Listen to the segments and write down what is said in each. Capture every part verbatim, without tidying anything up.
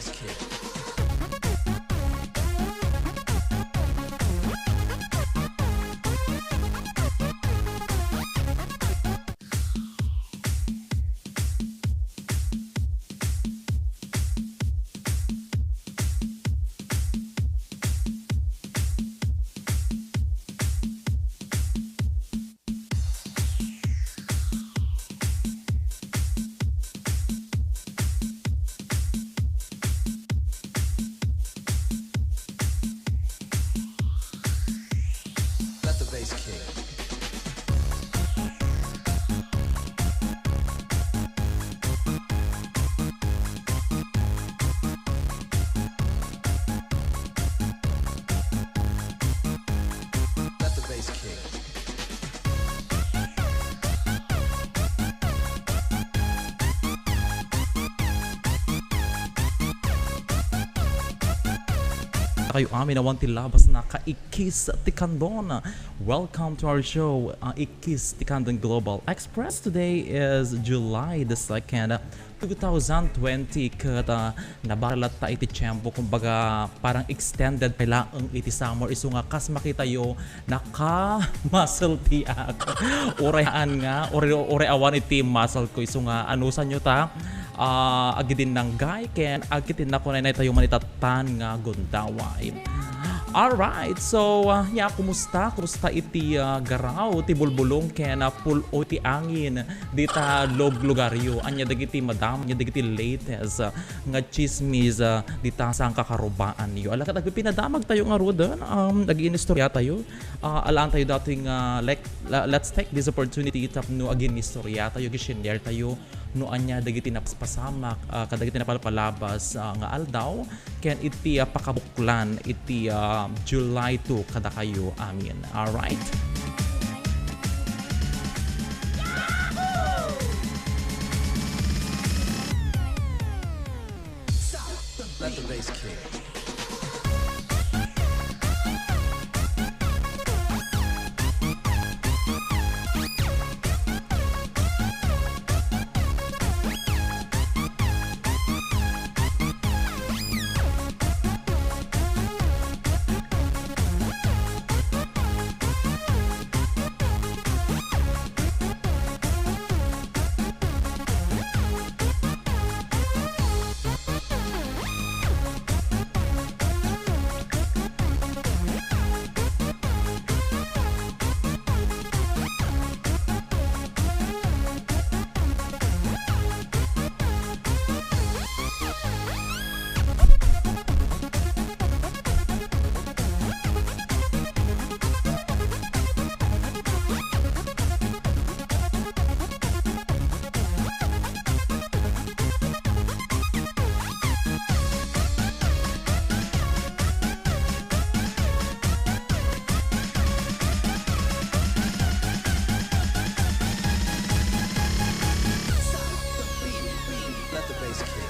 Let the bass kick. Let the bass kick. Kayo amin awan ti labas na kaikis ti Candon. Welcome to our show, uh, Ikis ti Candon Global Express. Today is July the second, two thousand twenty, ket, ah, nabarlat ta iti tiempo, kumbaga, parang extended pay laeng iti summer, isu nga kas makitayo, naka-muscle tiak. Uray saan nga, uray, uray awan iti muscle ko, isu nga, anusanyo ta, ah, agidinanggay, ken agitinnako naynay tayo man ita tan nga gundaway. Alright, so, ah, nia, kumusta? Kumusta iti, ah, garaw ti bulbulong ken, ah, pul-o ti angin dita luglugaryo? Ania dagiti madam-, ania dagiti latest, ah, nga tsismis, ah, dita sangkakarubaanyo? Ala ket agpipinadamag tayo ngaruden, um, agiinistorya tayo. Ah, alaan tayo datoy nga, like, la-, let's take this opportunity tapno agiinistorya tayo, agi-share tayo no ania dagiti napaspasamak, ah, kadagiti napalpalabas, ah, nga aldaw, ken iti, ah, pakabuklan iti, ah, July two kadakayo amin. Alright? Let the bass kick. Let the bass kick.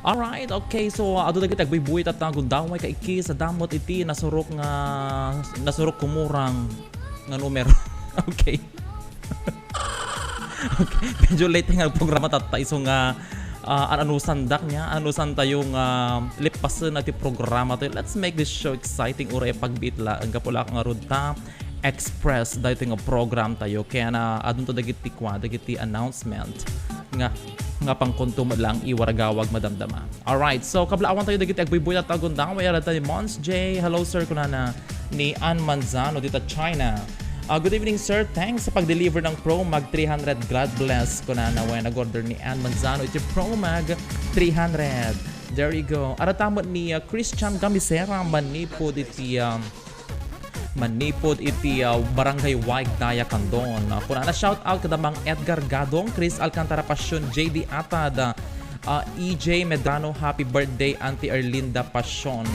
Alright, okay. So, uh, adu dagiti agbuybuy tatta gundaway kaikis, adda met iti nasurok nga, nasurok kumurang nga numero. Okay. Okay. Medyo late nga programa tatta, isu nga, ah, an-, anusandak nia, anusan tayo nga lipasen ti programa tayo. Let's make this show exciting, uray pagbiit laeng, gapu la ngarud ta express daytoy nga program tayo. Kaya na, adunto dagiti kua, dagiti announcement nga, nga pangkunto met laeng iwaragawag madamdama. Alright, so kablaawan tayo dagiti agbuybuy tatta gundaway, aranta ni Mons J. Hello, sir, kunana ni Ann Manzano dita China. Ah, good evening, sir. Thanks sa pag-deliver ng Pro Mag three hundred. God bless, kunana. Wen, nag-order ni Ann Manzano iti Pro Mag three hundred. There you go. Aranta met ni, ah, Christian Gamisera, manipud iti, um, manipud iti, ah, Barangay Waig, Daya, Candon. Ah, kunana, shout out kada Mang Edgar Gadong, Chris Alcantara Passion, J D Atad, ah, ah, E J Medrano, happy birthday, Auntie Erlinda Passion.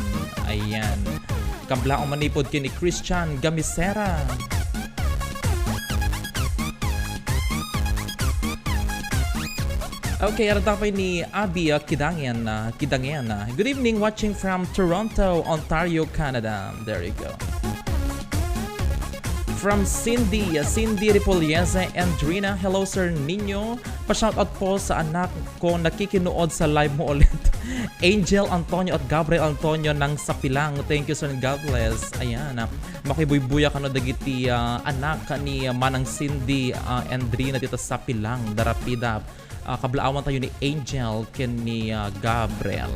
Ayan. Kablaom manipud ken ni Christian Gamisera. Okay, adda pay ni Abby, ah, Kidangen, ah, Kidangen, ah. Good evening, watching from Toronto, Ontario, Canada. There you go. From Cindy, ah, Cindy Ripoliese and Drina. Hello, Sir Nino. Pa-shoutout po sa anak ko, nakikinuod sa live mo ulit. Angel Antonio at Gabriel Antonio ng Sapilang. Thank you, sir, and God bless. Ayan, ah, makibuybuya kano dagiti, ah, anak ni, ah, Manang Cindy, ah, and Drina dita Sapilang, Darapida. Ah, kablaawan tayo ni Angel ken ni, ah, Gabriel.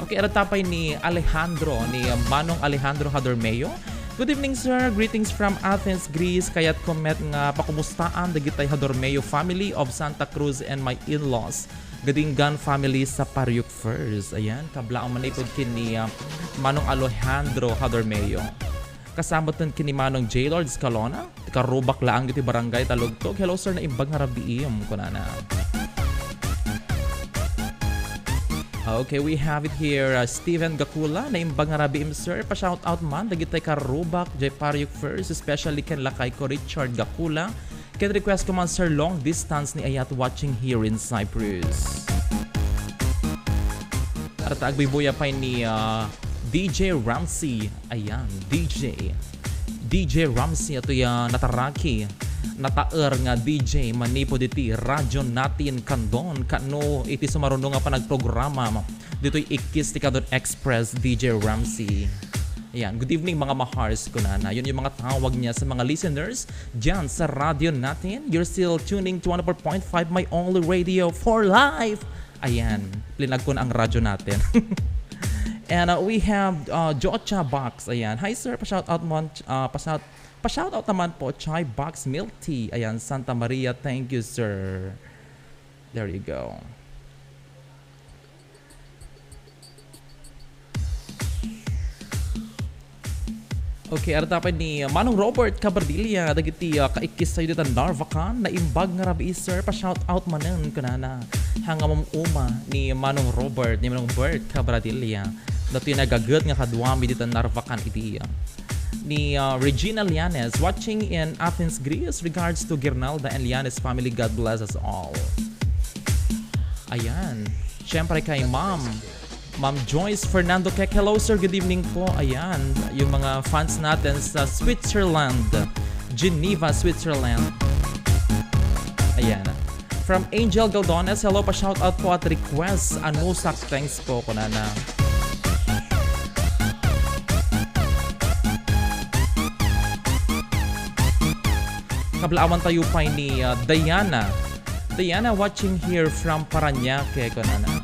Okay, adda pay ni Alejandro, ni, ah, Manong Alejandro Hadormeo. Good evening, sir. Greetings from Athens, Greece. Kayat ko met nga pakumustaan dagiti Hadormeo family of Santa Cruz and my in-laws, Gadingan family sa Pariuk First. Ayan, kablaom manipud ken ni, ah, Manong Alejandro Hadormeo. Kasama ten ken ni Manong J Lord Escalona, karubak laeng ditoy barangay Talugtog. "Hello, sir, naimbag nga rabiim," kunana. Okay, we have it here, uh, Steven Gakula, "Naimbag nga rabiim, sir." Pa-shoutout man dagiti karubak, J Pariuk First, especially ken lakay ko Richard Gakula. Ken request ko man, sir, long distance ni ayat, watching here in Cyprus. Adda agbuybuya pay ni, ah, D J Ramsey. Ayan, D J. D J Ramsey, atoy a nataraki, nataer nga D J manipud iti Radyo Natin Candon, kano iti sumaruno nga panagprograma ditoy Ikkis ti Candon Express, D J Ramsey. Ayan, "Good evening, mga mahars," kunana. Yun yung mga tawag niya sa mga listeners diyan sa Radyo Natin. You're still tuning to one oh four point five, my only radio for life. Ayan, plinag ko na ang radyo natin. And, uh, we have, uh, Jocha Box. Ayan. "Hi, sir. Pa-shoutout mo, uh, pa-shout, pa-shoutout naman po, Chai Box Milk Tea." Ayan, Santa Maria. Thank you, sir. There you go. Okay, adda pay ni Manong Robert Cabradilla, dagiti, ah, kaikkis tayo dita Narvacan, "Naimbag nga rabii, sir, pa-shout out manen," kunana. Hangam uma ni Manong Robert, ni Manong Bert Cabradilla. Datoy nagaget nga kaduami dita Narvacan idi. Ni, ah, Regina Lianes, watching in Athens, Greece. Regards to Girnalda and Lianes family. God bless us all. Ayan. Siyempre kay Ma'am Ma'am Joyce Fernando Keck, "Hello, sir. Good evening po." Ayan, yung mga fans natin sa Switzerland, Geneva, Switzerland. Ayan. From Angel Galdones, "Hello, pa-shoutout po at request, Anusak." Thanks po, kunana. Kablaawan tayo pay ni, ah, Diana. Diana watching here from Parañaque, kunana.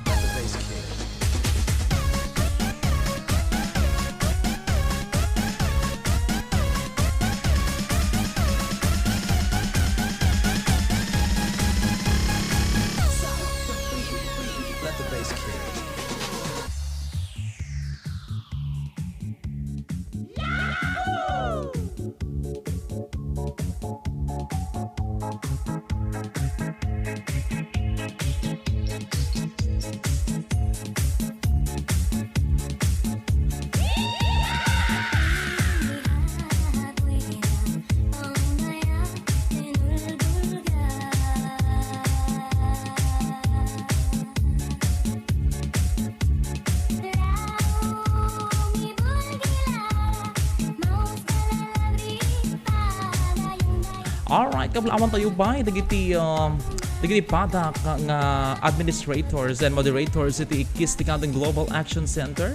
Alright, kablaawan tayo pay dagiti, um, dagiti padak nga administrators and moderators iti Ikkis ti Candon Global Action Center.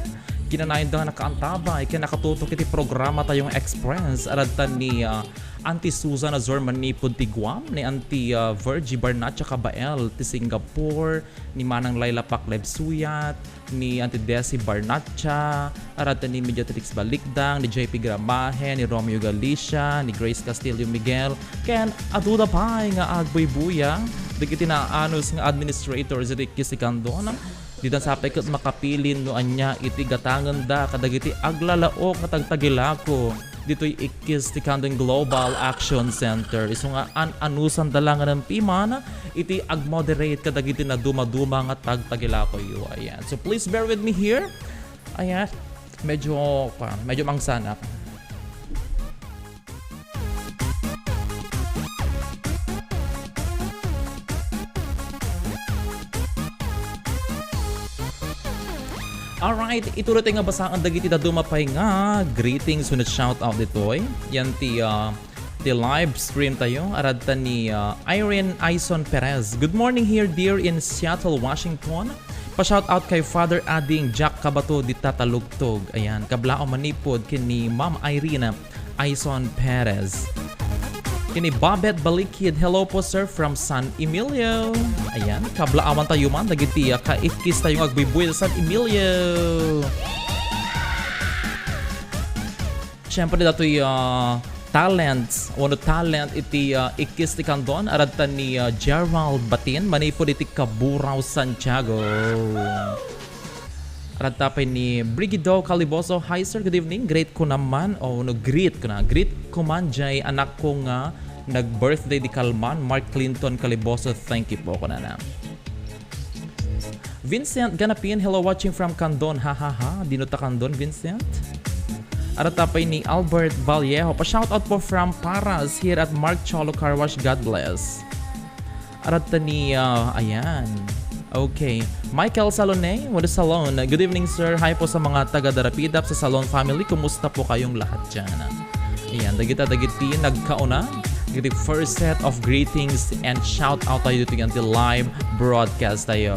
Kinanayanda nga nakaantabay ken nakatutok iti programa tayong Express. Adda ni, uh, Auntie Susan Azor manipud ti Guam, ni Auntie, uh, Virgie Barnacha Kabael ti Singapore, ni Manang Laila Pakleb Suyat, ni Auntie Desi Barnacha, adda ni Mediatrix Balikdang, ni J P Gramahe, ni Romeo Galicia, ni Grace Castillo Miguel, ken aduda pay nga agbuybuya dagiti naanus nga administrators iti Ikkis ti Candon. Dita sapay ket makapilin no ania iti gatangenda kadagiti aglalaok nga tagtagilako ditoy Ikkis ti Candon Global Action Center. Isu nga an-anusanda la nga nampiman iti agmoderate kadagiti nadumaduma nga tagtagilakoyo. Ayan. So please bear with me here. Ayan. Medyo, kuwan, medyo mangsanak. Alright, ituloy tayo nga basaan dagiti dadduma pay nga greetings wenno shout out ditoy. Yan ti, ah, ti live stream tayo. Aradta ni, ah, Irene Aison Perez. "Good morning here, dear, in Seattle, Washington. Pa-shout out kay Father Ading Jack Kabato di Tatalugtog." Ayan, kablaom manipud ken ni Ma'am Irene Aison Perez. Kini Babet Balikid, "Hello po, sir, from San Emilio." Ayan, kablaawan tayo man dagiti, ah, kaikkis tayo nga agbuy-buy San Emilio. Siyempre, datoy, ah, talents, wenno talent iti, ah, ikkis ti Candon, aradta ni, ah, Gerald Batin, manipud iti Caburaw, Santiago. Aradta pay ni Brigido Caliboso, "Hi, sir, good evening. Greet ko naman," o no, greet ko na, "Greet ko man jay anakko nga nag-birthday di kalman, Mark Clinton Caliboso. Thank you po," kunana. Vincent Ganapin, "Hello, watching from Candon. Ha, ha, ha. Dino ta Candon, Vincent?" Aradta pay ni Albert Vallejo, "Pa-shoutout po from Paras here at Mark Cholo Car Wash. God bless." Aradta ni, ah, ayan. Okay. Michael Salone, what is Salon? "Good evening, sir. Hi po sa mga taga Darapidap sa Salon family. Kumusta po kayong lahat dyan?" Ayan, dagita dagiti nagkauna. Dagiti first set of greetings and shout out tayo dito nga live broadcast tayo.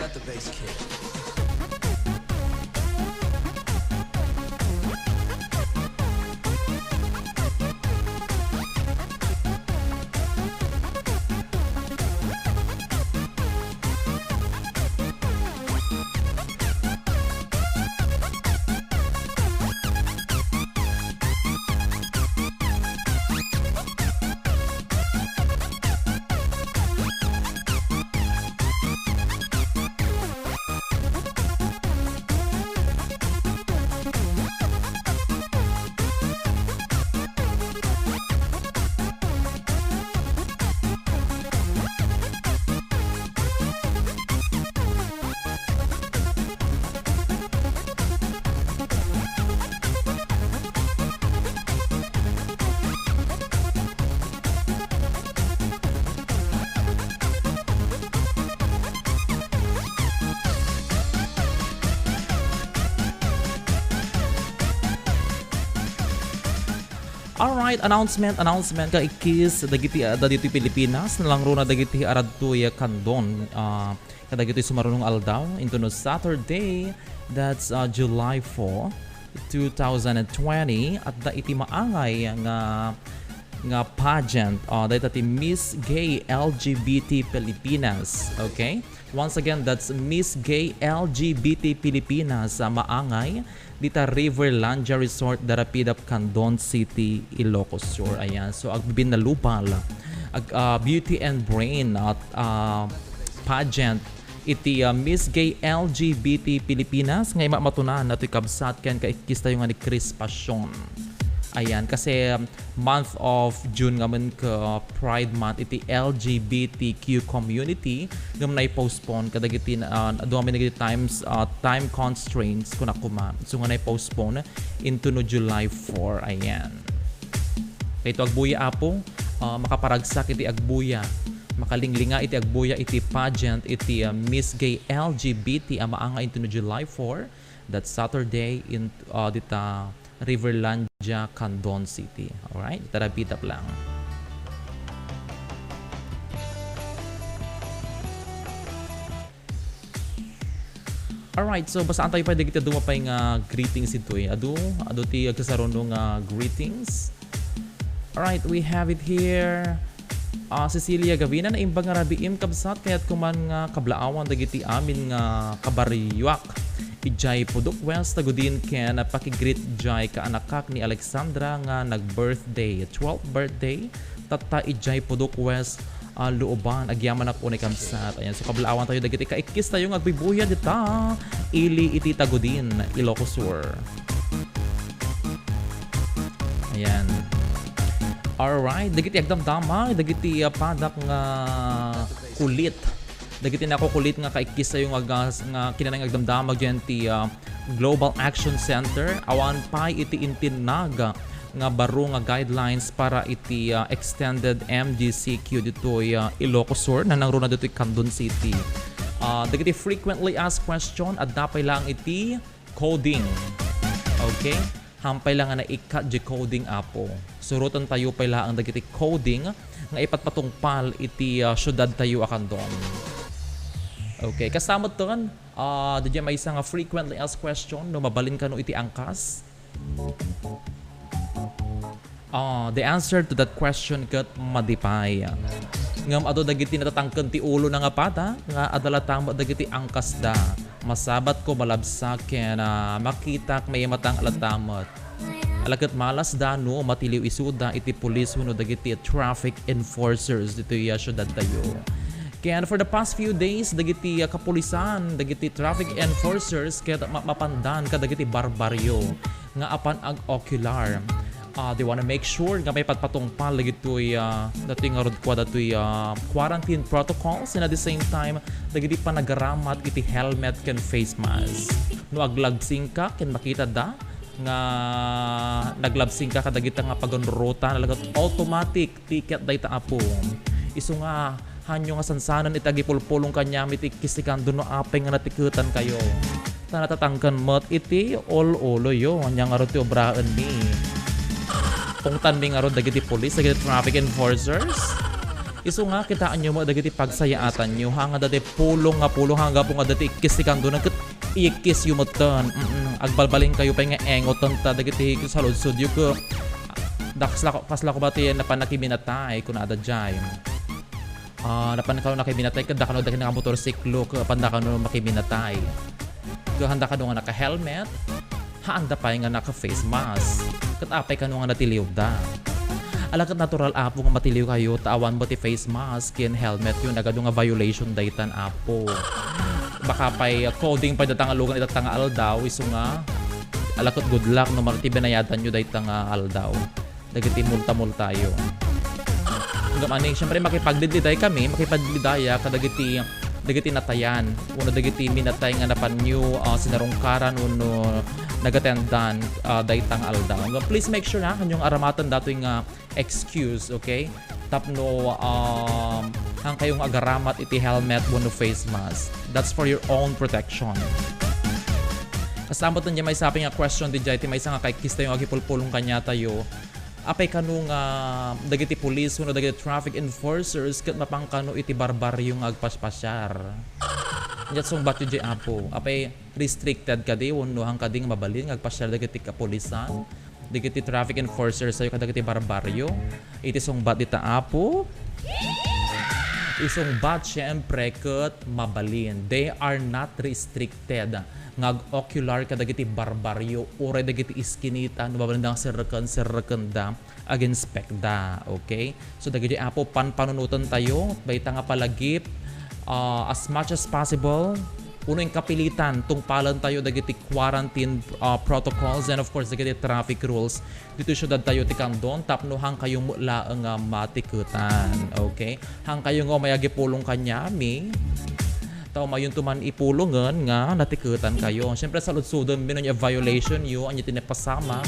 Let the bass kick. Alright, announcement, announcement, kaikkis, dagiti, ah, dagiti Pilipinas, nalangruna dagiti aradtoy, ah, Candon, ah, kadagitoy sumaruno nga aldaw, into no Saturday, that's, ah, July four, two thousand and twenty, adda iti maangay nga, nga pageant, ah, dayta ti Miss Gay L G B T Pilipinas, okay? Once again, that's Miss Gay L G B T Pilipinas, ah, maangay dita Riverlandia Resort, Darapidap, Candon City, Ilocos Sur. Ayan. So, agbibinnalupal, ag-, ah, beauty and brain at, ah, pageant iti, ah, Miss Gay L G B T Pilipinas nga imamatunan datoy kabsat ken kaikkis tayo nga ni Chris Passion. Ayan, kasi, um, month of June ngamin ka Pride Month iti L G B T Q community ngem nai-postpone kadagiti, ah, adu amin dagiti times, ah, time constraints kuna koma. So nga nai-postpone into no July four. Ayan. Kayto agbuya, Apo, ah, makaparagsak iti agbuya, makalinglinga iti agbuya iti pageant iti, ah, Miss Gay L G B T a maanga into no July four, that Saturday in, ah, dita Riverlandia, Candon City. Alright? Tarabitap lang. Alright, so basaan tayo pa dagiti adu pay nga greetings ditoy. Adu, adu ti agsasaruno nga greetings. Alright, we have it here. Ah, Cecilia Gavina, naimbag nga rabiim, kabsat, kayat ko man nga kablaawan dagiti amin nga kabaryoak Idiay Pudok West, Tagudin, ken pakigreet idiay kaanakak ni Alexandra nga nag-birthday, twelfth birthday, tatta idiay Pudok West, ah, Looban. Agyamanak unay kamsat. Ayan, so kablaawan tayo dagiti kaikkis tayo nga agbibuyat dita ili iti Tagudin, Ilocos Sur. Ayan. Alright, dagiti agdamdama, dagiti, ah, padak nga kulit. Dagiti nakukulit nga kaikkis tayo nga gas-, nga kinanay nga agdamdama diyan ti, ah, Global Action Center. Awan pay iti intinnag nga baro nga guidelines para iti, ah, extended M G C Q ditoy, ah, Ilocos Sur, nanangruna ditoy Candon City. Ah, dagiti frequently asked question, adda pay lang iti coding. Okay? Hampay lang nga naikkat di coding, Apo. Suroten tayo pay laeng dagiti coding nga ipatpatungpal iti, ah, siudad tayo a Candon. Okay, kasta metten, ah, daydiay maysa nga frequently asked question, no mabalin kano iti angkas? Ah, the answer to that question ket madi pay. Ngem adu dagiti natatangken ti ulona nga padak nga adda latta met dagiti angkasda. Masabatko malabsak ken, ah, makitak maimatang latta met. Ala ket malasda no matiliw isuda iti pulis wenno dagiti traffic enforcers ditoy, ah, siudad tayo. Ken for the past few days, dagiti, ah, kapulisan, dagiti traffic enforcers ket ma-, mapandan kadagiti barbaryo nga apan ag-ocular. Ah, they wanna make sure nga maipatpatungpal dagitoy, ah, datoy ngarud kua datoy, ah, quarantine protocols, and at the same time, dagiti panagaramat iti helmet ken face mask. No aglabsingka ken makitada nga naglabsingka kadagita nga pagunrutan, talaga automatic ticket dayta, Apo. Isu nga, hanyo nga sansanen iti agipulpulong kaniami ti ikkis ti Candon no apay nga natiketankayo. Ta natatangken met iti ul-uloyo. Ania ngarud ti obraenmi? Pungtanmi ngarud dagiti pulis, dagiti traffic enforcers? Isu nga, kitaenyo met dagiti pagsayaatanyo, ha, nga dati pulong nga pulong, ha, gapu nga dati ikkis ti Candon, ket iikkisyo metten. Mm-mm. Agbalbalinkayo pay nga engoten ta dagiti saludsodyo, ket da-, kasla, kasla ko ba ti napan nakiminatay, kuna adda jay. Ah, napan kano nakiminatay, ket da kano dagiti nakamotorsiklo, ket apanda kano makiminatay. Ket handa kano nga naka-helmet, haanda pay nga naka-face mask. Ket apay kano nga natiliwda? Ala ket natural, Apo, nga matiliwkayo, ta awan met ti face mask ken helmetyo, nagadu nga violation daytan, Apo. Baka pay, ah, coding pay data nga lugan itatta nga aldaw, isu nga, ala ket good luck no mar-, ti binayadanyo dayta nga aldaw. Dagiti multa-multayo. Ngem ani, siyempre, makipagdidliday kami, makipagdidlidaya kadagiti, dagiti natayan, wenno dagiti minatay nga napanyo, ah, sinarungkaran wenno nagatendan, ah, dayta nga aldaw. Ngem please make sure, ha, kanyo nga aramaten datoy nga excuse, okay? Tapno, um, hankayo nga agaramat iti helmet wenno face mask. That's for your own protection. Kasta met daydiay maysa pay nga question daydiay ti maysa nga kaikkis tayo nga agipulpulong kaniatayo. Apay kano nga dagiti pulis wenno dagiti traffic enforcers ket mapan kano iti barbaryo nga agpaspasiar? Ket sungbatyo diay, Apo. Apay restricted kadi wenno han kadi nga mabalin nga agpasiar dagiti kapulisan, dagiti traffic enforcers tayo kadagiti barbaryo? Iti sungbat dita, Apo, isungbat, siyempre, ket mabalin. They are not restricted nga ag-ocular kadagiti barbaryo, uray dagiti iskinita, no mabalin da nga serreken, serrekenda, ag-inspekda, okay? So, dagiti, Apo, panpanunoten tayo, dayta nga palagip, ah, as much as possible, uno ing kapilitan, tungpalen tayo dagiti quarantine, ah, protocols and, of course, dagiti traffic rules ditoy siudad tayo ti Candon tapno hankayo met laeng nga matiketan, okay? Hankayo nga umay agipulong kaniami, ta umayonto man ipulongen nga natiketankayo. Siyempre, saludsodenmi no ania violation yo, ania ti napasamak,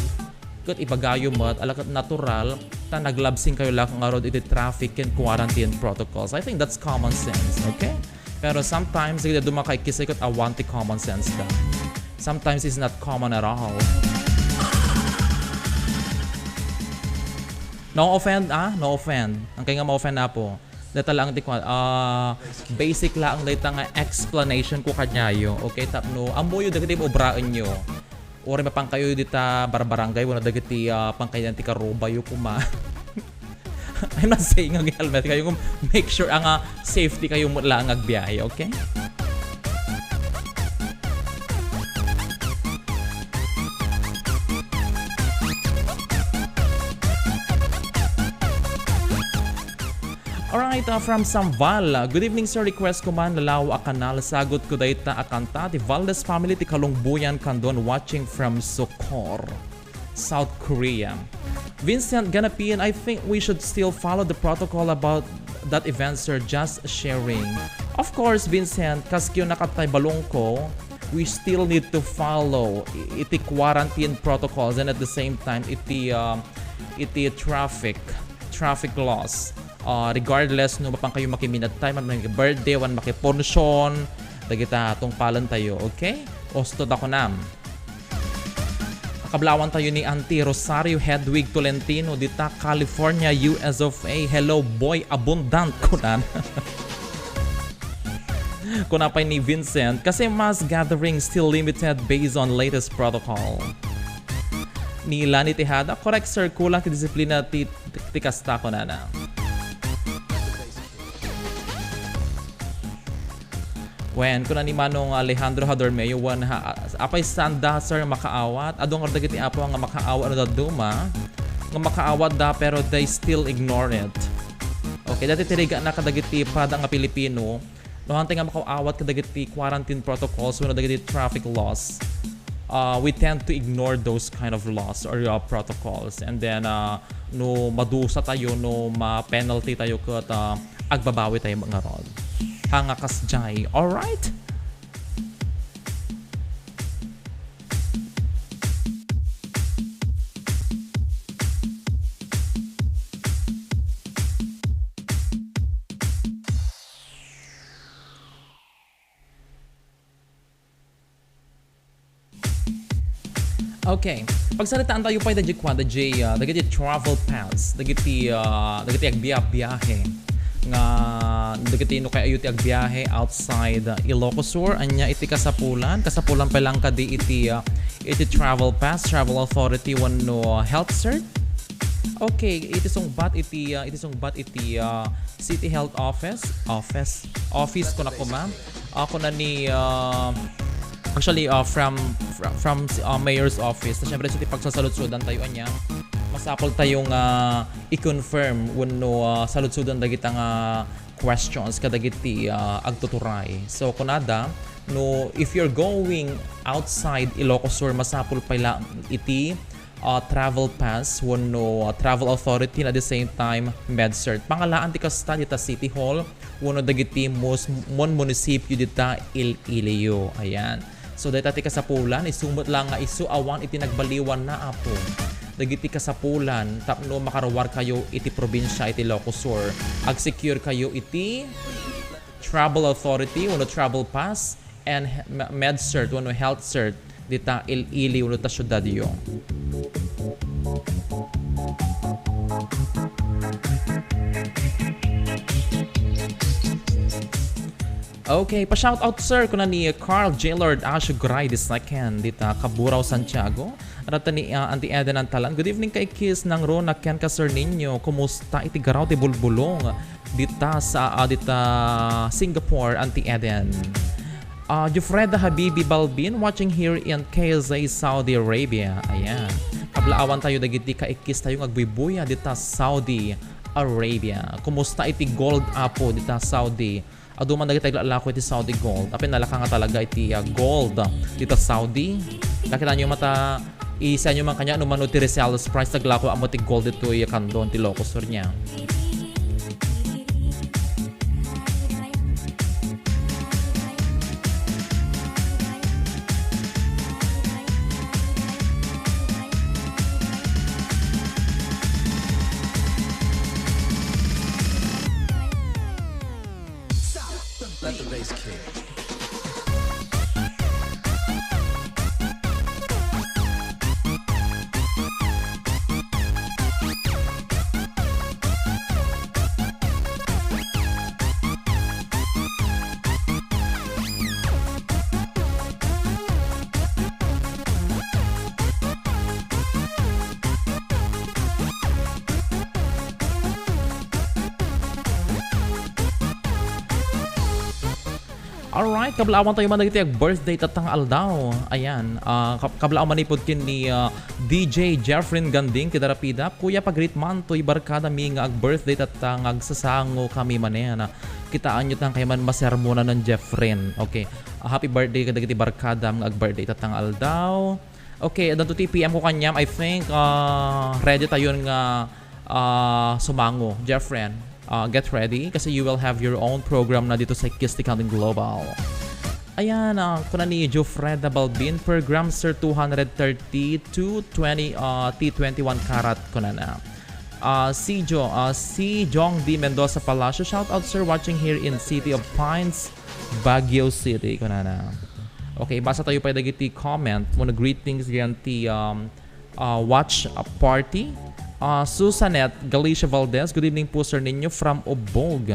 ket ibagayo met, ala ket natural, ta naglabsingkayo la ngarud iti traffic ken quarantine protocols. I think that's common sense, okay? Pero sometimes, dagiti adu nga kaikkis tayo ket awan ti common sense da. Sometimes it's not common at all. No offend, ah? No offend. Hankay nga ma-offend, Apo. Dayta laeng ti kua-, ah, basic laeng dayta nga explanation ko kaniayo. Okay, tapno ammoyo dagiti obraenyo. Uray mapankayo dita barbarangay, wenno dagiti, ah, pangkaydan ti karubayo koma. I'm not saying nga helmet kayo, make sure nga safety kayo met laeng agbiyahe, okay? Ita from Samval. Good evening, sir. Request ko man, Lalaw a Kanal. Sagot ko dayta a kanta ti Valdez family ti Kalungboyan Candon, watching from Socorro, South Korea. Vincent Ganapin, I think we should still follow the protocol about that event, sir. Just sharing. Of course, Vincent, kas kayat nga ibalin ko, we still need to follow i-, iti quarantine protocols and at the same time, iti, um, iti traffic, traffic laws. Uh, regardless no mapan kayo makiminadtay, man birthday, wan makipunction, dagita tungpalan tayo, okay? Usto da kunam. Kablawan tayo ni Auntie Rosario Hedwig Tolentino, dita California, U S of A. Hello, boy, abundant, kunan. Kuna pay ni Vincent, kasi mass gathering still limited based on latest protocol. Ni Lani Tejada, correct, sir, kulang ti disiplina ti, ti kasta, kunana. Wen, kuna ni Manong Alejandro Hadormeo, wen ha, apay sanda, sir, makaawat? Adu ngarud dagiti apo nga makaawat no dadduma, nga makaawat da, pero they still ignore it. Okay, dati ti rigatna kadagiti pada nga Pilipino, no, hantay nga makaawat kadagiti quarantine protocols wenno dagiti traffic laws, uh, we tend to ignore those kind of laws or, uh, protocols. And then, uh, no madusa tayo, no ma-penalty tayo ket, uh, agbabawi tayo ngarud. Hanga kasjay. Alright? Okay. Pagsaritaan tayo pay dagiti kuan, dagiti, ah, dagiti travel pass, dagiti, ah, dagiti agbiabiahe nga dagiti no kay-ayo ti agbiahe outside, ah, Ilocos Sur, ania iti kasapulan? Kasapulan pay lang kadi iti, ah, iti travel pass, travel authority wenno health cert? Okay, iti sungbat iti, ah, iti sungbat iti, ah, City Health Office, office, office ko na kuma. Ako na ni, ah, actually, ah, from, from, from, ah, Mayor's Office. Ta siyempre, iti pagsasaludsudan tayo, ania, masapul tayo nga i-confirm wenno, ah, saludsudan dagita nga questions kadagiti, ah, agtuturay. So, kunada, no, if you're going outside Ilocos Sur, masapul pay la iti ah, travel pass wenno, ah, travel authority, and at the same time, MedCert. Pangalaan ti kasta dita City Hall wenno dagiti mus-, mon-, munisipyo dita il-Iloilo. Ayan. So, dayta ti kasapulan, isu met la nga isu awan iti nagbaliwanna, Apo. Dagiti kasapulan tapno makaruar kayo iti probinsia iti Ilocos Sur. Ag-secure kayo iti travel authority wenno travel pass and he-, me-, med cert wenno health cert dita il-ili wenno ta siudadyo. Okay, pa-shoutout, sir, kuna ni Carl Gaylord Asio Gray the second, dita Caburaw, Santiago. Arata ni, ah, Auntie Eden Antalan. Good evening, kaikis, nang Rona ken ka Sir Nino. Kumusta iti garaw ti bulbulong dita sa, ah, dita Singapore, Auntie Eden? Ah, Jufreda Habibi Balbin, watching here in K S A, Saudi Arabia. Ayan. Kablaawan tayo dagiti kaikis tayo nga agbuybuya dita Saudi Arabia. Kumusta iti gold, Apo, dita Saudi? Adu man dagiti aglalako iti Saudi gold. Apay, nalaka nga talaga iti, ah, gold dita Saudi. Nakita nyo mata, isianyo man kaniak no mano ti resellers price, naglako ammo ti gold ditoy Candon, ti Ilocos Sur nia. Let the bass kick. Alright, kablaawan tayo man dagiti ag-birthday tatta nga aldaw. Ayan, ah, kab-, kablaawan manipud ken ni, ah, D J Jeffrin Ganding, kida rapidap. Kuya, pag-greet man toy barkadami nga ag-birthday tatta nga agsasango kami manen. Kitaenyo ta kayatyo man masermonan ni Jeffrin. Okay. Ah, happy birthday kadagiti barkadam nga ag-birthday tatta nga aldaw. Okay, addanto ti P M ko kaniam. I think, ah, ready tayon nga, ah, sumango. Jeffrin, ah, get ready kasi you will have your own program na dito sa Kiss the Counting Global. Ayan, ah, kuna ni Jofreda Balbin, per gram, sir, two hundred thirty to twenty, ah, T twenty-one karat, kuna na. Ah, si Jo, ah, si Jong D Mendoza Palacio, shout out, sir, watching here in City of Pines, Baguio City, kuna na. Okay, basa tayo pa dagiti comment. Muna greetings diyan ti, um, ah, watch, ah, party. Ah, Susanet Galicia Valdez, good evening po, Sir Nino from Ubog.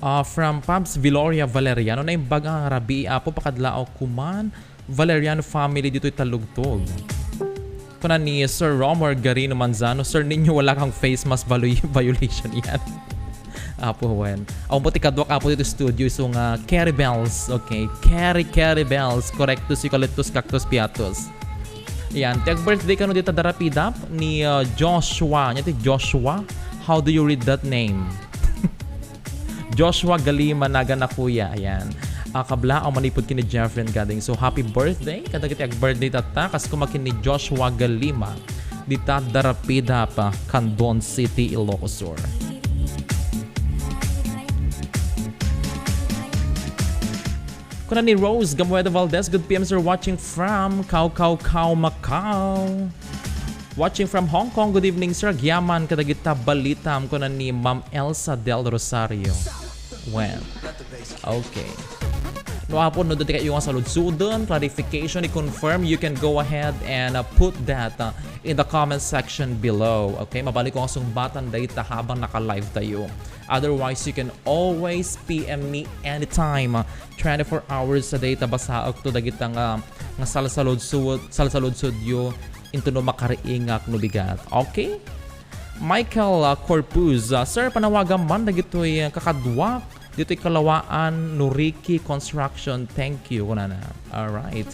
Ah, from Pabs Viloria Valeriano, naimbag a rabii, Apo, pakadlaaw kuman, Valeriano family ditoy Talugtog. Kuna ni Sir Romar Garino Manzano, "Sir Nino, wala kang face mask, valo-, violation yan." Apo, wen. Awan po ti kaduak, Apo, dito studio, so nga, carry bells, okay? Carry, carry bells, correctus, eucalyptus, cactus, piatus. Yan, ti ag-birthday kano dita darapidap ni, uh, Joshua. Nya ti Joshua? How do you read that name? Joshua Galima, nagan na kuya. Ayan. Ah, kablaaw manipud ken ni Jeffrey and Gading. So, happy birthday kadagiti ag-birthday tatta. Kas kuma ken ni Joshua Galima. Dita darapidap, Candon City, Ilocos Sur. Kuna ni Rose Gamueda Valdez, "Good P M, sir, watching from Kau Kau Kau, Macau." "Watching from Hong Kong. Good evening, sir. Agyaman kadagita balitam," kuna ni Ma'am Elsa Del Rosario. Well, okay. No, Apo, no, dati kayo nga saludsuden, clarification, i-confirm, you can go ahead and, uh, put that, uh, in the comment section below. Okay? Mabalik ko nga sungbatan dayta habang naka-live tayo. Otherwise, you can always P M me anytime. Twenty-four hours a day, ta basaek to dagita nga, nga salsaludsud, salsaludsudyo, intono makariingak no bigat. Okay? Michael, uh, Corpuz, uh, "Sir, panawagan man dagitoy, uh, kakaduak ditoy Kalawaan no Ricky Construction. Thank you," kunana. Alright.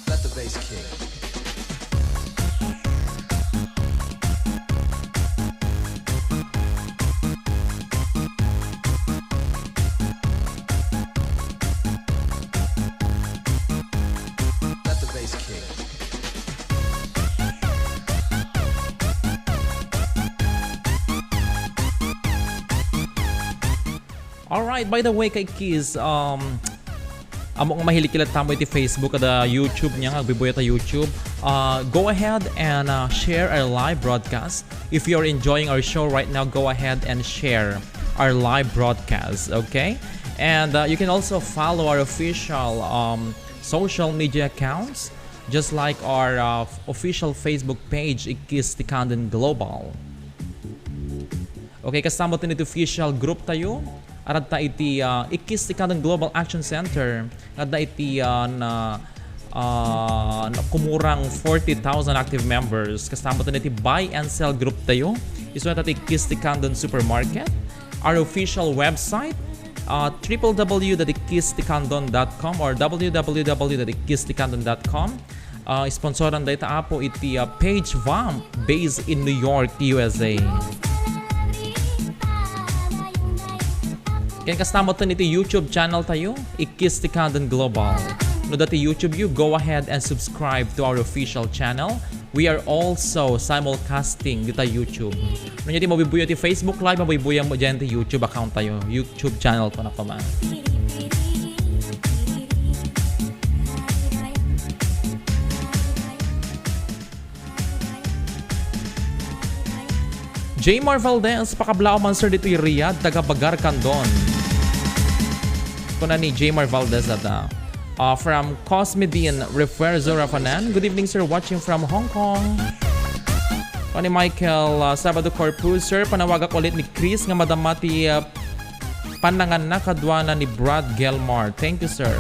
Let the bass kick. Let the bass kick. Alright, by the way, kay Kiss, um, ammo nga mahilikilad tamo iti Facebook kada YouTube niya, nga agbibuya ta YouTube. Uh, go ahead and, uh, share our live broadcast. If you're enjoying our show right now, go ahead and share our live broadcast, okay? And, uh, you can also follow our official, um, social media accounts, just like our, uh, official Facebook page, Ikis Tikandan Global. Okay, kasama tayo iti official group tayo. Aradta iti, ah, Ikis Tikandan Global Action Center. Adda iti, ah, na, ah, na kumurang forty thousand active members. Kasama tayo iti buy and sell group tayo. Isu na ti Ikis Tikandan Supermarket. Our official website, ah, triple W dot ikis tikandan dot com or W W W dot ikis tikandan dot com. ah, sponsoran dayta, Apo, iti, ah, Page Vamp, based in New York, U S A. Ken kasta met iti YouTube channel tayo, Ikkis ti Kaden Global. No adda ti YouTube yo, go ahead and subscribe to our official channel. We are also simulcasting dita YouTube. No ania ti mabuybuya ti Facebook Live, mabuybuya met diay ti YouTube account tayo, YouTube channel ko na koma. Jaymar Valdez, pakablaw man, sir, ditoy Riyadh, taga Bagar, Candon. Kuna ni Jaymar Valdez at, ah, ah, from Cosmedin Refuerzo Rafanan. Good evening, sir. Watching from Hong Kong. Kuna ni Michael, ah, Sabado Corpus, sir, panawagak ulit ni Chris nga madama ti, ah, pananganna kaduana ni Brad Gelmar. Thank you, sir.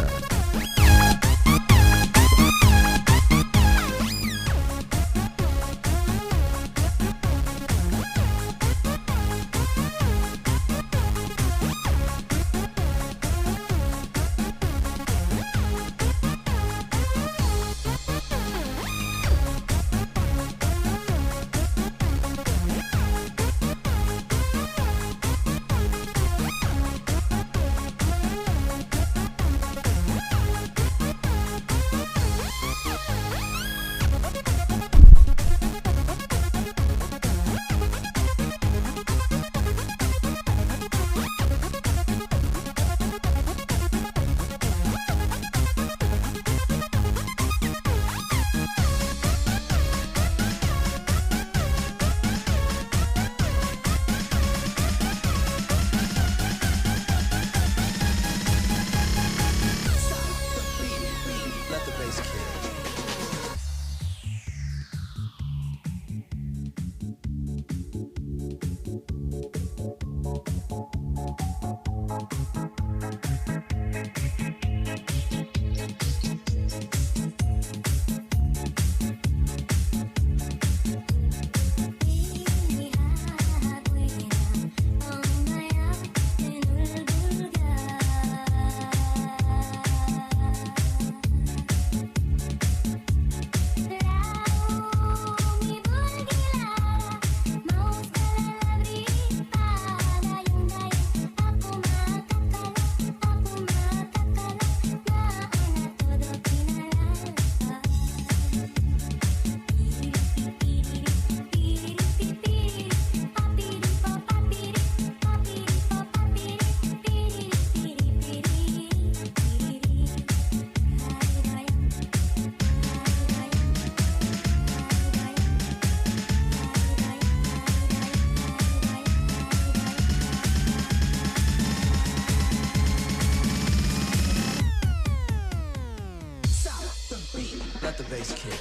Let the bass kick.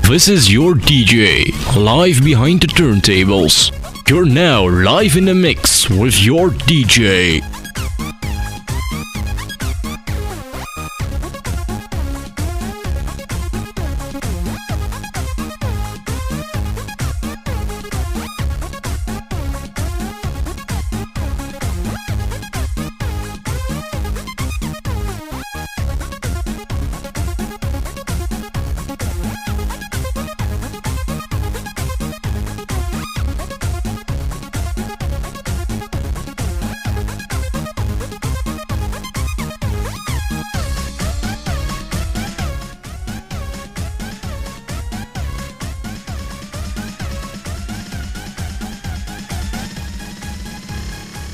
This is your D J, live behind the turntables. You're now live in the mix with your D J.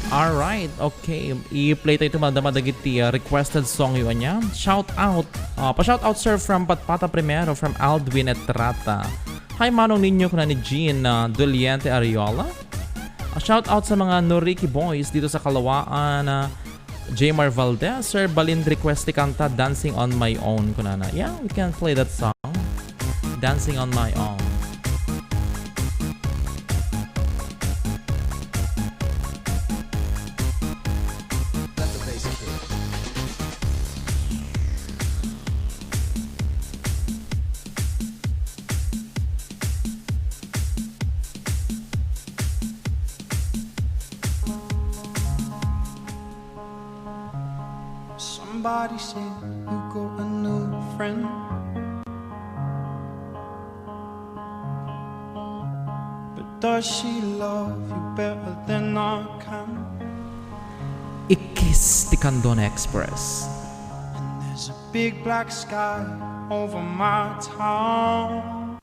Alright, okay. I-play tayo iti madama dagiti, ah, requested song yo ania. Shout out. Ah, pa-shout out, sir, from Patpata Primero, from Aldwin Etrata. Hi, Manong Ninyo, kuna ni Jean, ah, Doliente Ariola. Ah, shout out sa mga Noriki Boys dito sa Kalawaan, ah, Jmar Valdez, Sir Balin request ti kanta Dancing on My Own, kunana. Yeah, we can play that song. Dancing on My Own. Let the bass kick. Somebody said you got a new friend. But does she love you better than I can? Ikkis ti Candon Express. And there's a big black sky over my town.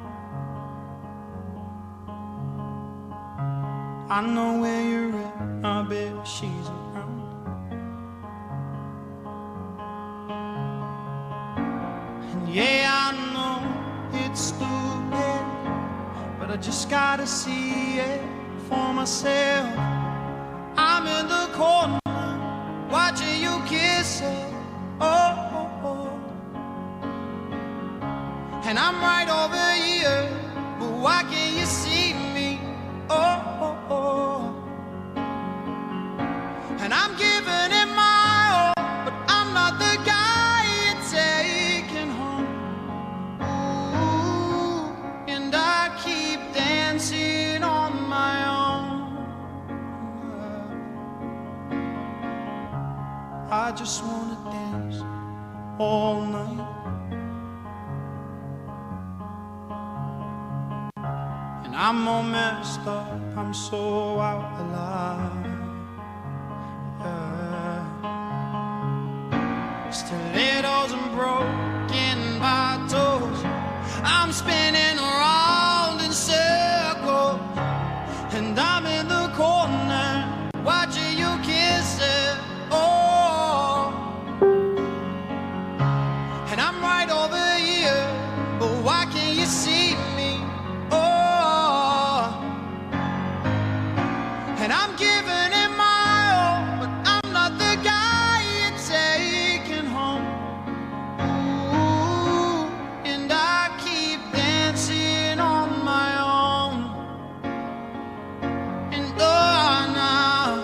I know where you're at, I bet she's around. And yeah, I know it's too late, but I just gotta see it for myself. I'm in the corner watching you kiss her. Oh, oh, oh. And I'm right over here, but why can't you see me? Oh, oh, oh. And I'm giving it my all, but I'm not the guy you're taking home. Ooh, and I keep dancing on my own. I just wanna dance all night. And I'm all messed up, I'm so out of line. Yeah. Stilettos and broken bottles. I'm spinning around in circles. And I'm in the corner watching you kiss her. Oh. And I'm right over here, but why can't you see me? Oh. And I'm giving it my all, but I'm not the guy you're taking home. Ooh, and I keep dancing on my own. And oh, now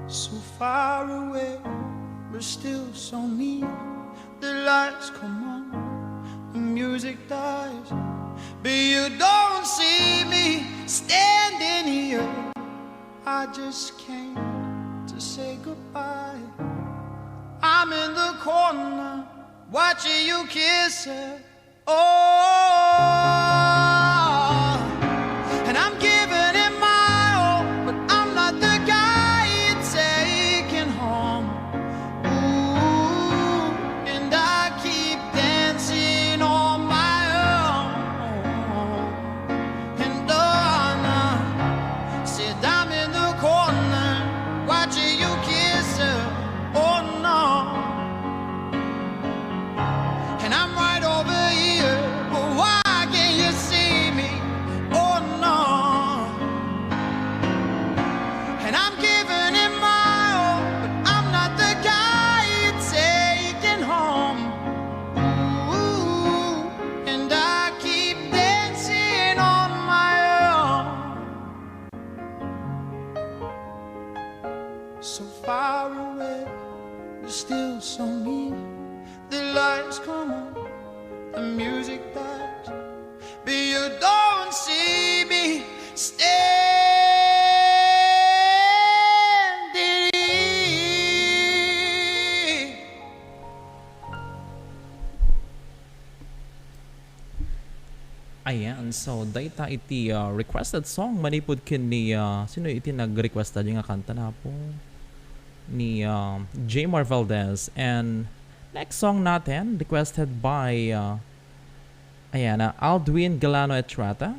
so far away, but still so near. The lights come on, the music dies, but you don't see me standing here. I just came to say goodbye. I'm in the corner watching you kiss her. Oh, and I'm giving it my all, but I'm not the guy you're taking home. Ooh, and I keep dancing on my own. And oh, no, said I'm in the corner watching you kiss her. Oh, no. And I'm right over here, but why can't you see me? Oh, no. And I'm giving it my all, but I'm not the guy you're taking home. Ooh, and I keep dancing on my own. So far away, but still so near. The lights come on, the music dies, but you don't see me standing here. Ayan, so dayta iti, ah, requested song manipud ken ni, ah, sino iti nag-request dayta nga kanta, Apo? Ni, ah, Jmar Valdez. And next song natin, requested by, ah, ayan, ah, Aldwin Galano Etrata,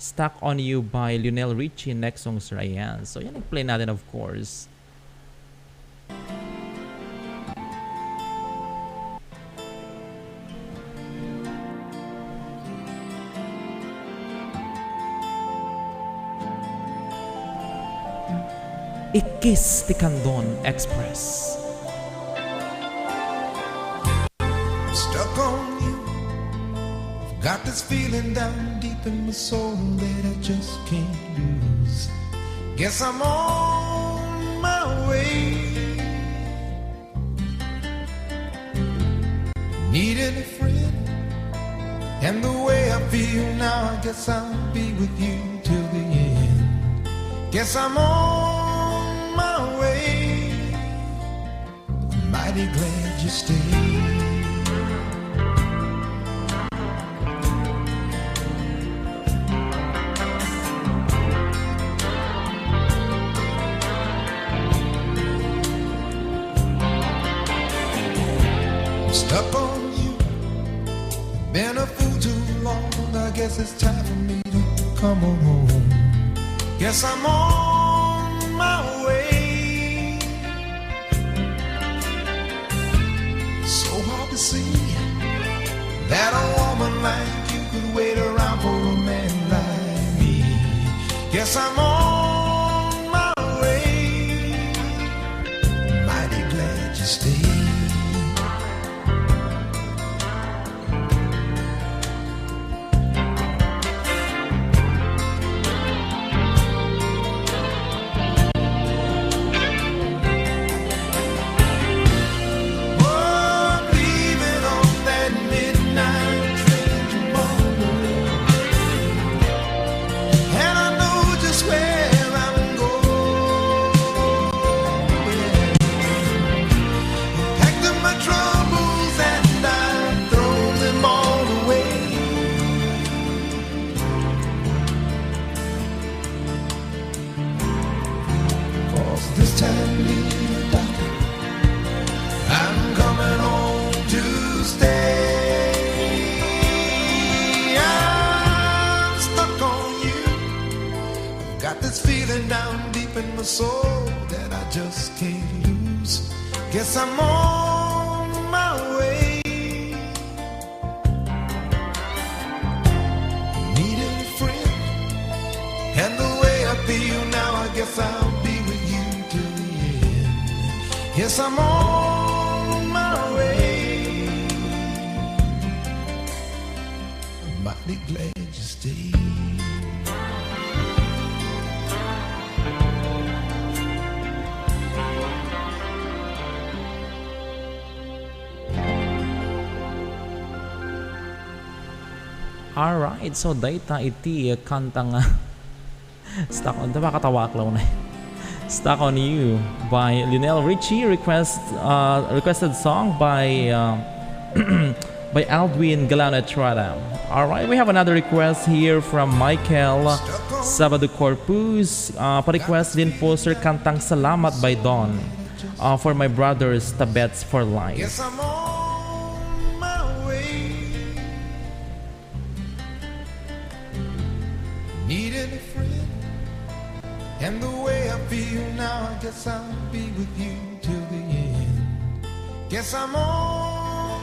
Stuck on You by Lionel Richie. Next song, sir. Ayan. So, yan, i-play natin, of course. Ikkis ti Candon Express. I'm stuck on you. I've got this feeling down deep in my soul that I just can't lose. Guess I'm on my way. Needed a friend, and the way I feel now, I guess I'll be with you till the end. Guess I'm on my way. Mighty glad you stayed. I'm stuck on you. Been a fool too long. I guess it's time for me to come on home. Guess I'm on my way. So hard to see that a woman like you could wait around for a man like me. Guess I'm on my way. Mighty glad you stayed. This time, little darling, I'm coming home to stay. I'm stuck on you. Got this feeling down deep in my soul that I just can't lose. Guess I'm on my way. Needed a friend, and the way I feel now, I guess I'll be with you till the end. Yes, I'm on my way. Mighty glad you stayed. Alright, so dayta iti kanta nga Stuck on, diba katawa aklaw na? Stuck on You by Lionel Richie, request, uh, requested song by, uh, by Aldwin Galano Estrada. Alright, we have another request here from Michael Sabado Corpus. Uh, pa-request din po, sir, kantang Salamat by Don, uh, for my brothers, Tabets for Life. Needed a friend, and the way I feel now, I guess I'll be with you till the end. Guess I'm on.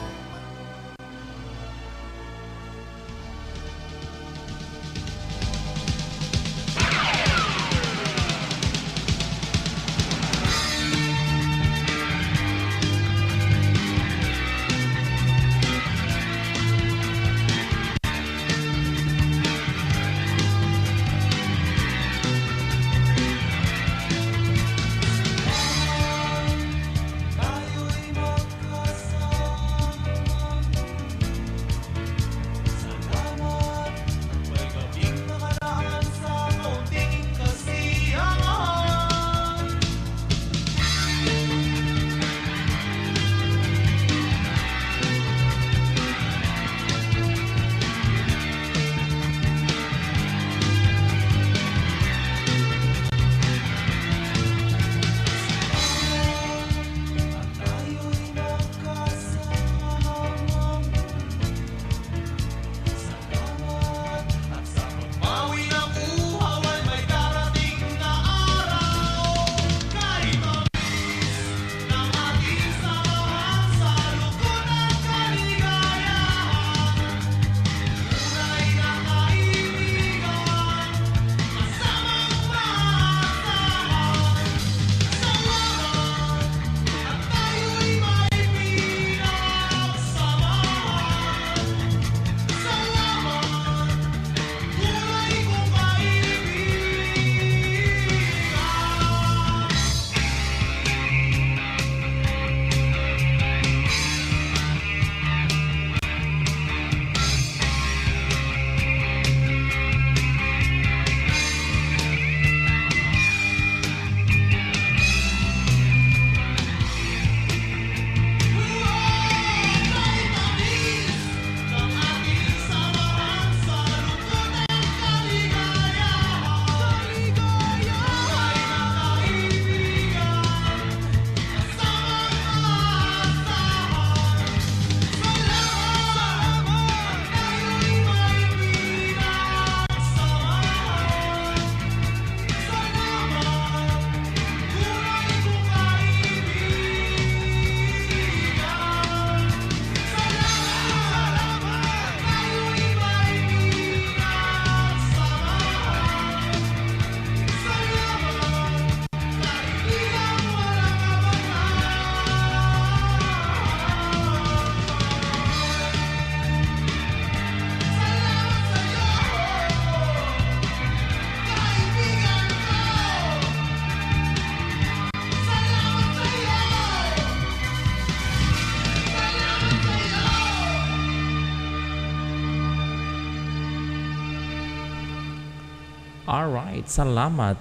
Alright, Salamat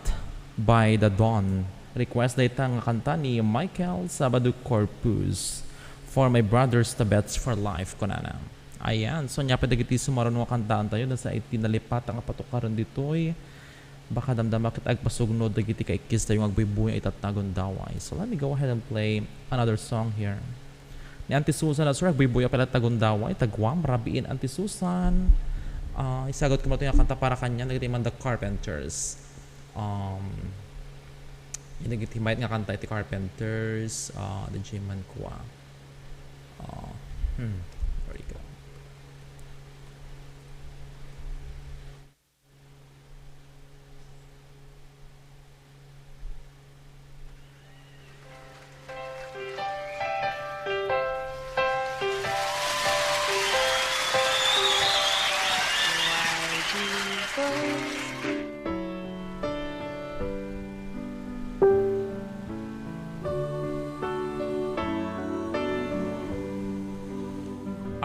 by The Dawn. Request dayta nga kanta ni Michael Sabado Corpus, "For My Brothers, the Best for Life," kunana. Ayan, so ania pay dagiti sumaruno nga kantaentayo, no, sa iti nalipatan nga patukaron ditoy. Baka damdama ket agpasugnod dagiti kaikkistayo nga agbuybuya ita Tagundaway. So let me go ahead and play another song here. Ni Auntie Susan Asor, agbuybuya pay la Tagundaway, ta Guam, rabiin Auntie Susan. Ah, isagut koma ito nga kanta para kanian, dagiti man The Carpenters. Um, yan dagiti mayat nga kanta iti Carpenters, ah, di man kua. Ah, hmm, there you go.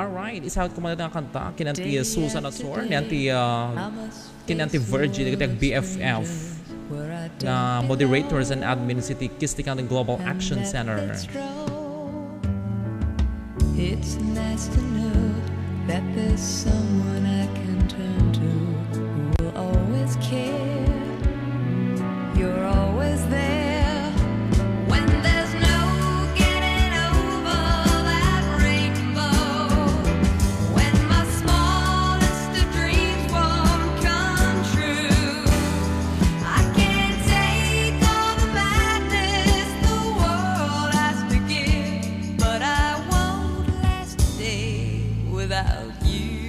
Alright, isagut koma ita nga kanta, ken ni Auntie Susan Asor, ni Auntie, ah, ken ni Auntie Virgie, dagiti ag-B F F nga moderators and admins iti Kistikan Global Action Center. It's nice to know that there's someone I can turn to who will always care. You're always there when there's no getting over that rainbow. When my smallest dreams won't come true, I can't take all the madness the world has to give, but I won't last a day without you.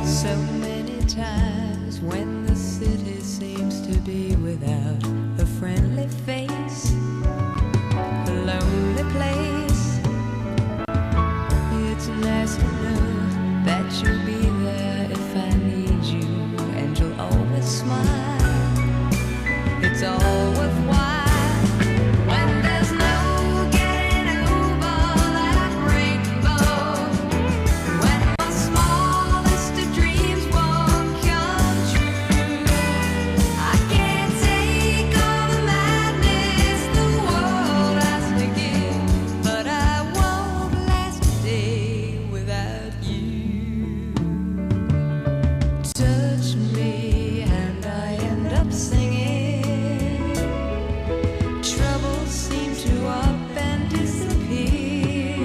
So many times when the city seems to be without a friendly face, a lonely place, it's nice to know that you'll be there if I need you, and you'll always smile. It's all worthwhile when there's no getting over that rainbow. When my smallest dreams won't come true, I can't take all the madness the world has to give, but I won't last a day without you. Touch me and I end up singing. Troubles seem to up and disappear.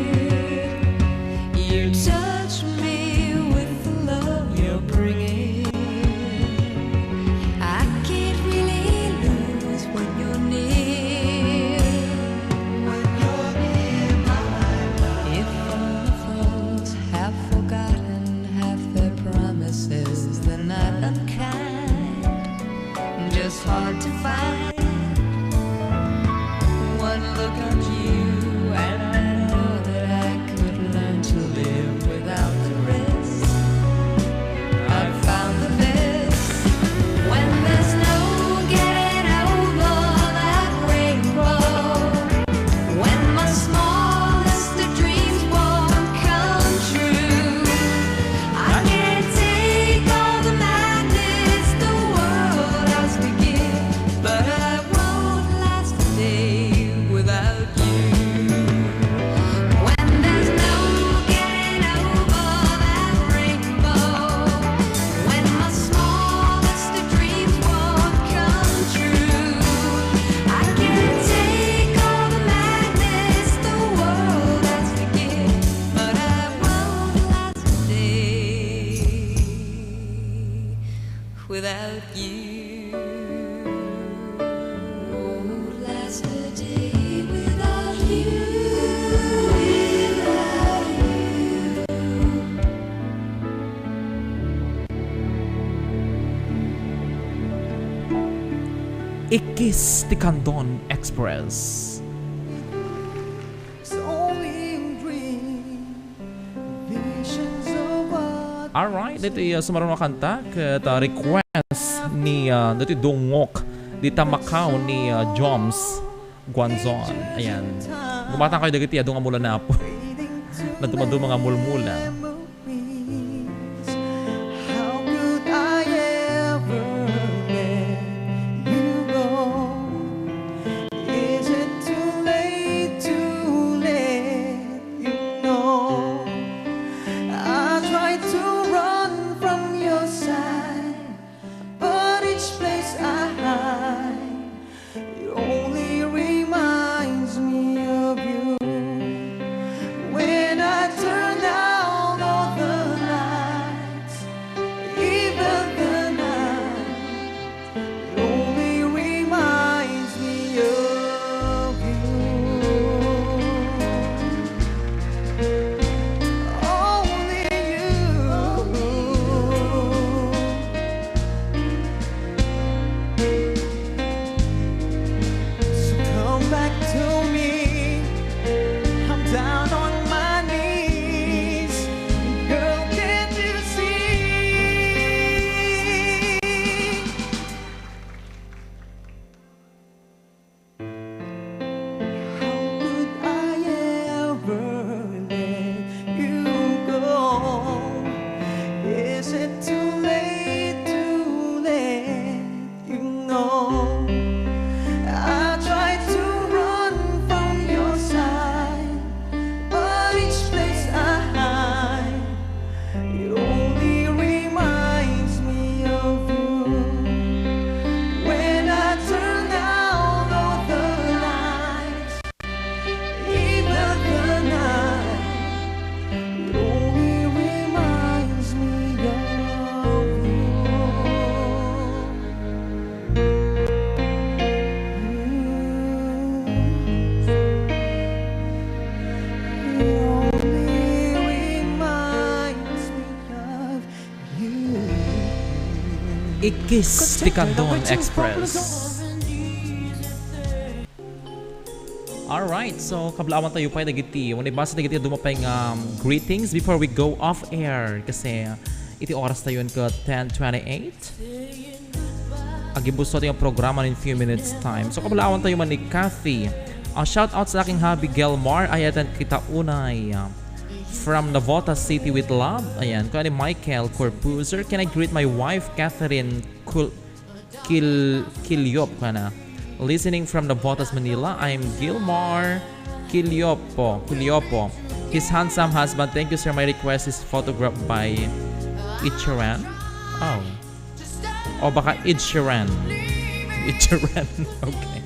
You touch me with the love you're bringing. I can't really lose when you're near. When you're near, my love. If all the faults have forgotten half their promises, they're not unkind, just hard to find. One look at you and I know that I could learn to live without the rest. I've found the best when there's no getting over that rainbow. When my smallest dreams won't come true, I can't take all the madness the world has to give, but I won't last a day without you. When there's no getting over that rainbow, when my smallest dreams won't come true, I can't take all the madness the world has to give, but I won't last a day without you. Won't last a day without you, without you. Ikkis ti Candon Express. It's only a dream, visions of what. Alright, ditoy, uh, sumaruno a kanta ket, uh, request ni, uh, ditoy Dungok dita Macau ni, uh, Joms. Guanzon. Ayan. Gumatang kayo dagiti adu nga mulanapo. Nadumaduma nga mulmula. How could I ever let you go? Is it too late to let you know? I try to run from your side, but each place I hide, it only reminds me of you. When I turn down all the lights, even the night, it only reminds me of you. Only you. So come back to me. I'm down on my knees. Girl, can't you see? How could I ever let you go? Is it too late to let you know? I try to run from your side, but each place I hide, it only reminds me of you. When I turn down all the lights, even the night, it only reminds me of you. It only reminds me of you. Ikis ti Candon Express. Alright, so kablaawan tayo pay dagiti, wenno ibasa dagiti adu pay nga, um, greetings before we go off air, kasi iti oras tayo ket ten twenty-eight. Agibusot yung programa in few minutes time. So, kablaawan tayo man ni Kathy. A shout out sa aking hubby, Gelmar. Ay, atan kita unay, ah, from Navotas City with love. Ayan, kuya ni Michael Corpuzar. Can I greet my wife, Catherine Kul-, Kil-, Kiliop, kana? Listening from Navotas, Manila. I'm Gilmar Kiliopo. Kiliopo. His handsome husband. Thank you, sir. My request is photograph by Ichiran. Oh. O baka Ed Sheeran. Ed Sheeran. Okay.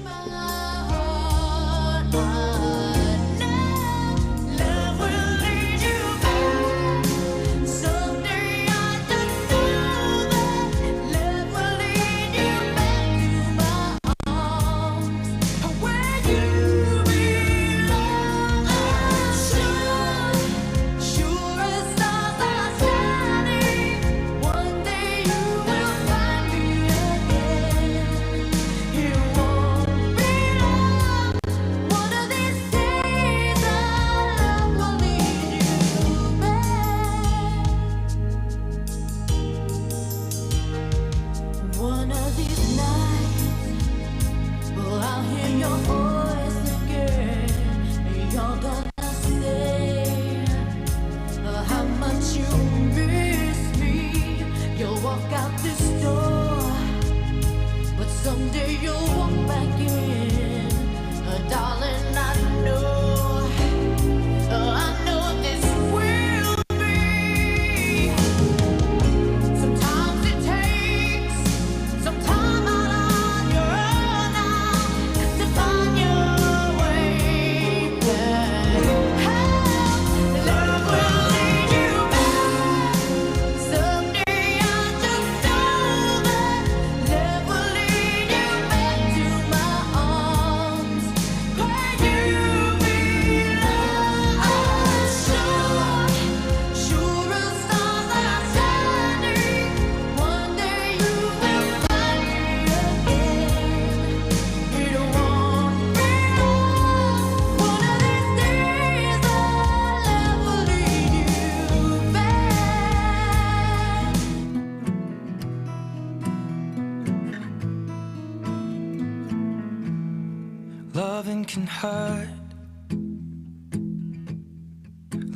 Loving can hurt.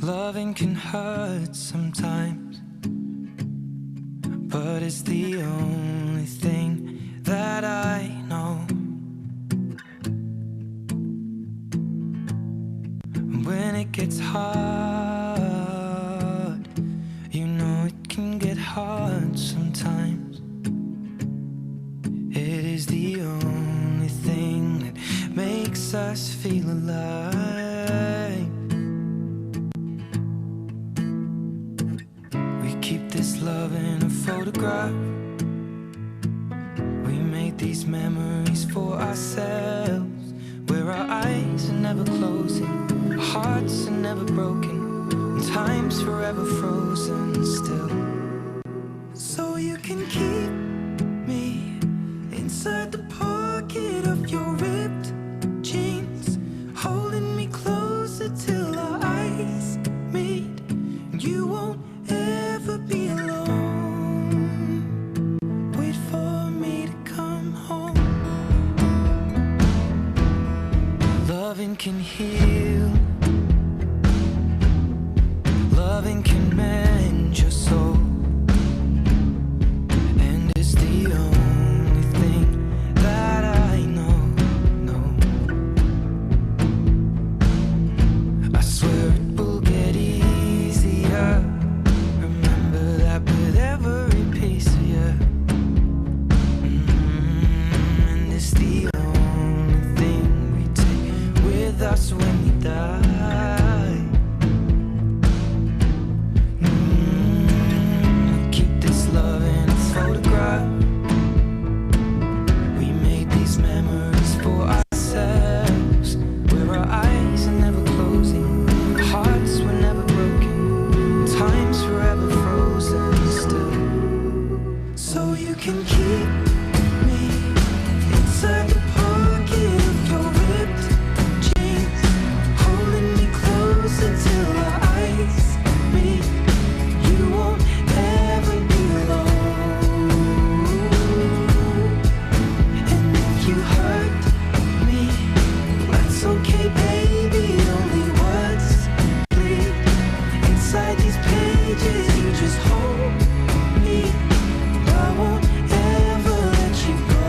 Loving can hurt sometimes, but it's the only thing that I know. When it gets hard, you know it can get hard sometimes. It is the only thing that makes us feel alive. We keep this love in a photograph. We made these memories for ourselves, where our eyes are never closing, our hearts are never broken, and time's forever frozen still. So you can keep me inside the pocket of your ripped jeans, holding me closer till our eyes meet, and you won't ever be alone. Wait for me to come home. Loving can heal. Loving can mend your soul. And it's the only thing that I know, no. I swear it will get easier. Remember that with every piece of you. Mm, and it's the only thing we take with us when we die. Mm, keep this love in a photograph. We made these memories for ourselves, where our eyes are never closing, our hearts were never broken, time's forever frozen still. So you can keep me inside the pocket of your ripped jeans, holding me close until our eyes meet. You won't ever be alone. And if you hurt me, that's okay, baby. Only words bleed inside these pages. You just hold me. I won't ever let you go.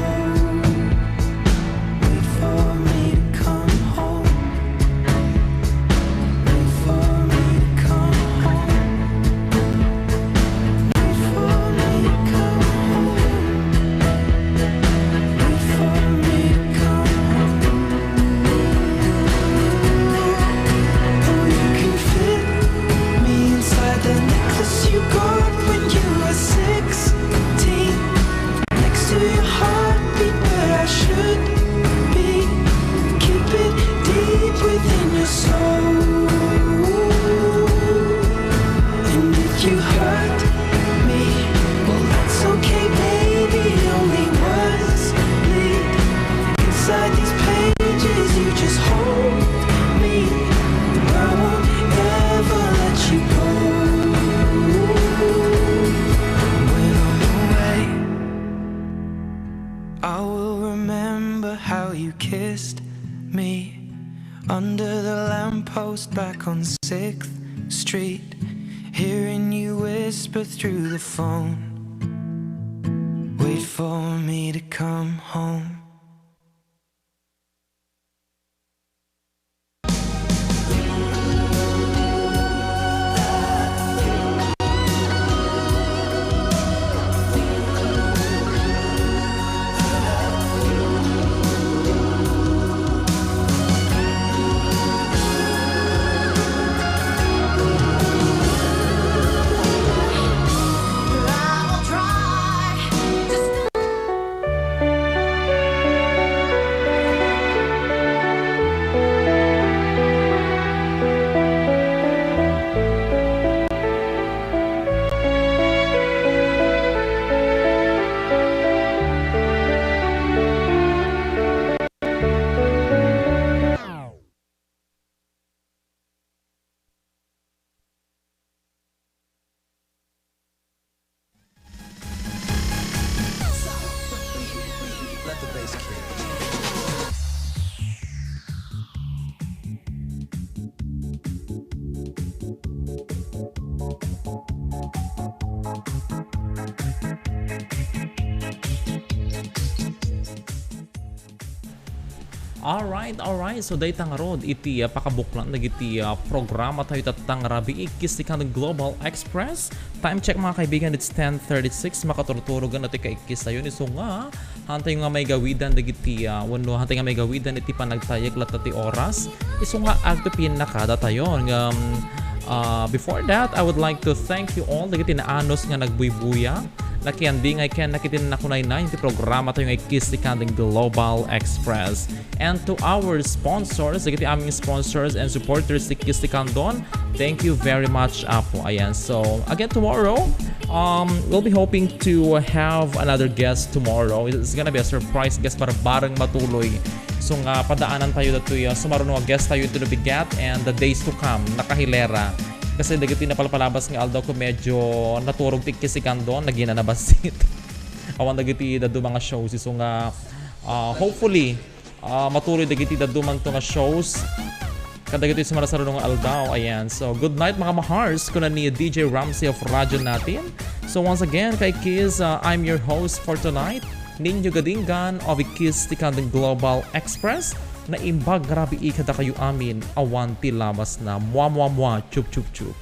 Wait for me to come home. Wait for me to come home. Wait for me to come home. Wait for me to come home. Oh, you can fit me inside the necklace you got when you were sixteen. Next to your heartbeat where I should be. Keep it deep within your soul. And if you hurt me, well, that's okay, baby. Only words bleed inside these pages. You just hold me. I won't ever let you go. When I'm away, I will remember how you kissed me under the lamppost back on sixth Street, hearing you whisper through the phone, "Wait for me to come home." Let the bass kick. Alright, alright. So, dayta ngarud iti, ah, pakabuklan dagiti, ah, programa tayo tatta nga rabii, Kiss ti Kanding Global Express. Time check, mga kaibigan, it's ten thirty-six. Makaturturogan na ti kaikis tayo. Isu nga, hantay nga maigawidan dagiti, ah, wenno hantay nga maigawidan iti panagtayek latta ti oras. Isu nga agpipinakada tayo nga, um, ah, before that, I would like to thank you all dagiti naanus nga nagbuybuya. Nakiandingay ken nakitinakunayna iti programa tayo nga Kiss ti Kanding Global Express. And to our sponsors, dagiti aming sponsors and supporters ti Kiss ti Kanding, thank you very much, Apo. Ayan. So, again, tomorrow, um, we'll be hoping to have another guest tomorrow. It's gonna be a surprise guest para bareng matuloy. So nga, padaanan tayo datoy, uh, sumaruno a guest tayo into the bigat and the days to come, nakahilera. Kasi dagiti napalpalabas nga aldaw ko medyo naturog ti Kiss ti Kanding, nagina na bassit. Awan dagiti dadduma nga shows. So nga, ah, hopefully, ah, matuloy dagiti dadduma nga shows kadagiti sumarasaruno nga aldaw. Ayan. So, good night, mga mahars, kuna ni D J Ramsey of Radyo Natin. So, once again, kaikis, uh, I'm your host for tonight, Ninyo Gadinggan of Kiss ti Kanding Global Express. Naimbag nga rabii kadakayo amin, awan ti labasna. Mwa, mwa, mwa, chup, chup, chup.